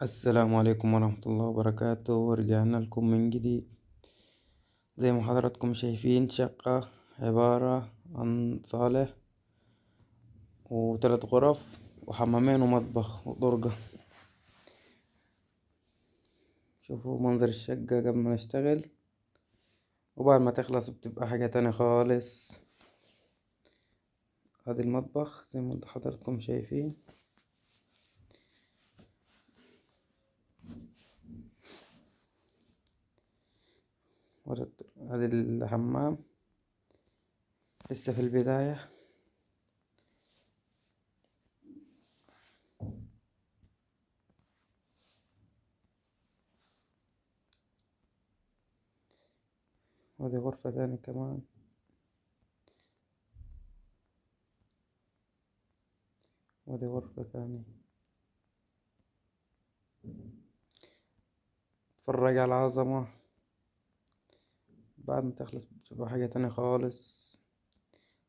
السلام عليكم ورحمة الله وبركاته. ورجعنا لكم من جديد. زي ما حضراتكم شايفين، شقة عبارة عن صالة وثلاث غرف وحمامين ومطبخ وطرقة. شوفوا منظر الشقة قبل ما نشتغل وبعد ما تخلص بتبقى حاجة تانية خالص. هذا المطبخ زي ما حضراتكم شايفين. هذا الحمام لسه في البداية. وهذه غرفة ثانية كمان. وهذه غرفة ثانية. اتفرج على العظمة. بعد ما تخلص بتبقى حاجة تانية خالص.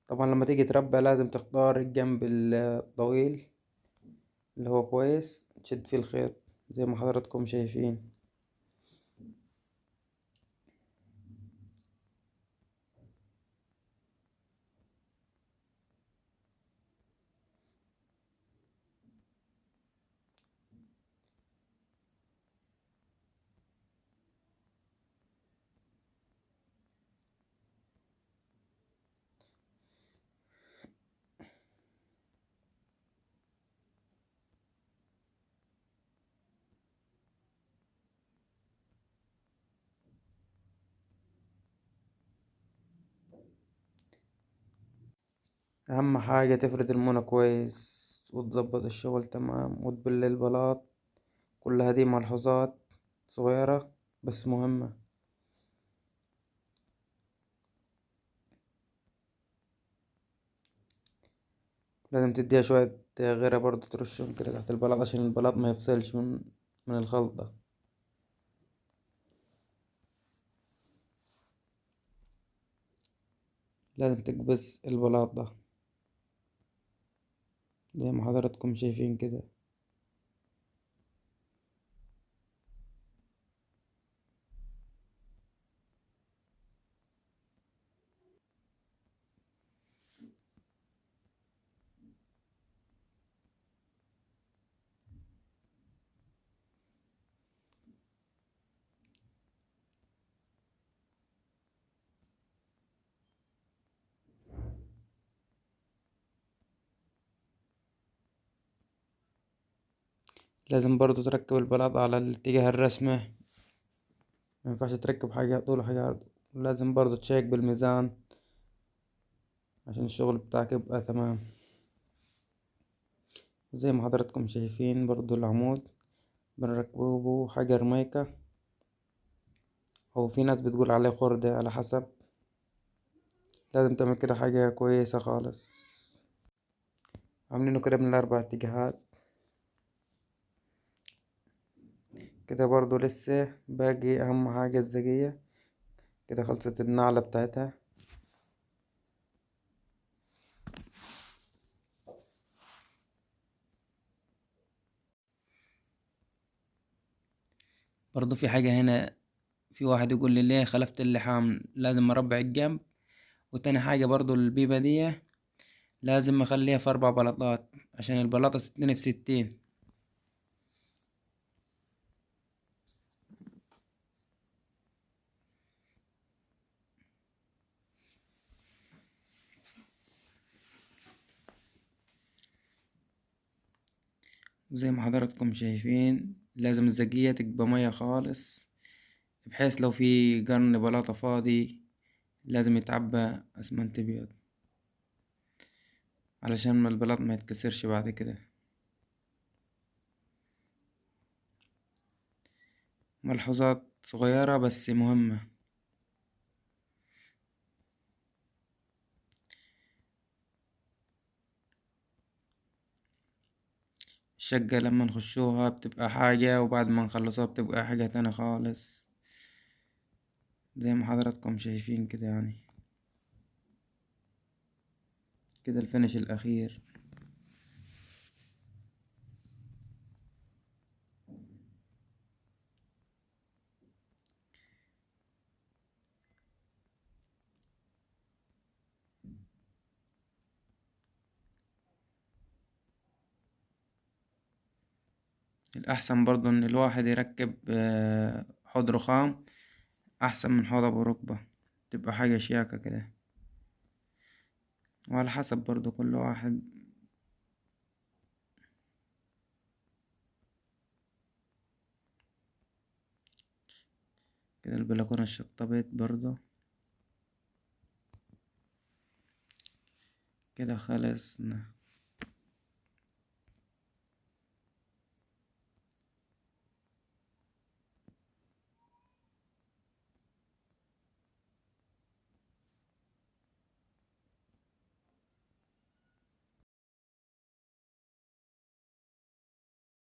طبعا لما تيجي تربى لازم تختار الجنب الطويل اللي هو كويس تشد فيه الخيط زي ما حضراتكم شايفين. اهم حاجة تفرد المونة كويس وتظبط الشغل تمام وتبل البلاط. كل هذه ملحوظات صغيرة بس مهمة. لازم تديها شوية غيرة برضو، ترشهم كده تحت البلاط عشان البلاط ما يفصلش من الخلطة. لازم تكبس البلاط ده زي ما حضراتكم شايفين كده. لازم برضو تركب البلاط على الاتجاه الرسمي، ما ينفعش تركب حاجة طول وحاجة عرض. لازم برضو تشيك بالميزان عشان الشغل بتاعك يبقى تمام. زي ما حضراتكم شايفين برضو العمود بنركبه حجر مايكا، او في ناس بتقول عليه خردة على حسب. لازم تعمل كده حاجة كويسة خالص. عاملينه كده من الاربع اتجاهات كده. برضو لسه باقي اهم حاجة الزجية. كده خلصت النعلة بتاعتها. برضو في حاجة هنا، في واحد يقول لي ليه خلفت اللحام لازم اربع الجنب. وتاني حاجة برضو البيبة دي لازم اخليها في 4 بلاطات عشان البلاطة 60 في 60. وزي ما حضراتكم شايفين لازم الزجية تبقى مية خالص، بحيث لو في قرن بلاطة فاضي لازم يتعبى اسمنت ابيض علشان ما البلاط ما يتكسرش بعد كده. ملحوظات صغيرة بس مهمة. الشقة لما نخشوها بتبقى حاجة، وبعد ما نخلصوها بتبقى حاجة تانية خالص زي ما حضراتكم شايفين كده. يعني كده الفينش الأخير. الأحسن برضو إن الواحد يركب حوض رخام أحسن من حوض أبو ركبة، تبقى حاجة شياكة كده، وعلى حسب برضو كل واحد. كده البلكونة شطبت برضو كده، خلصنا.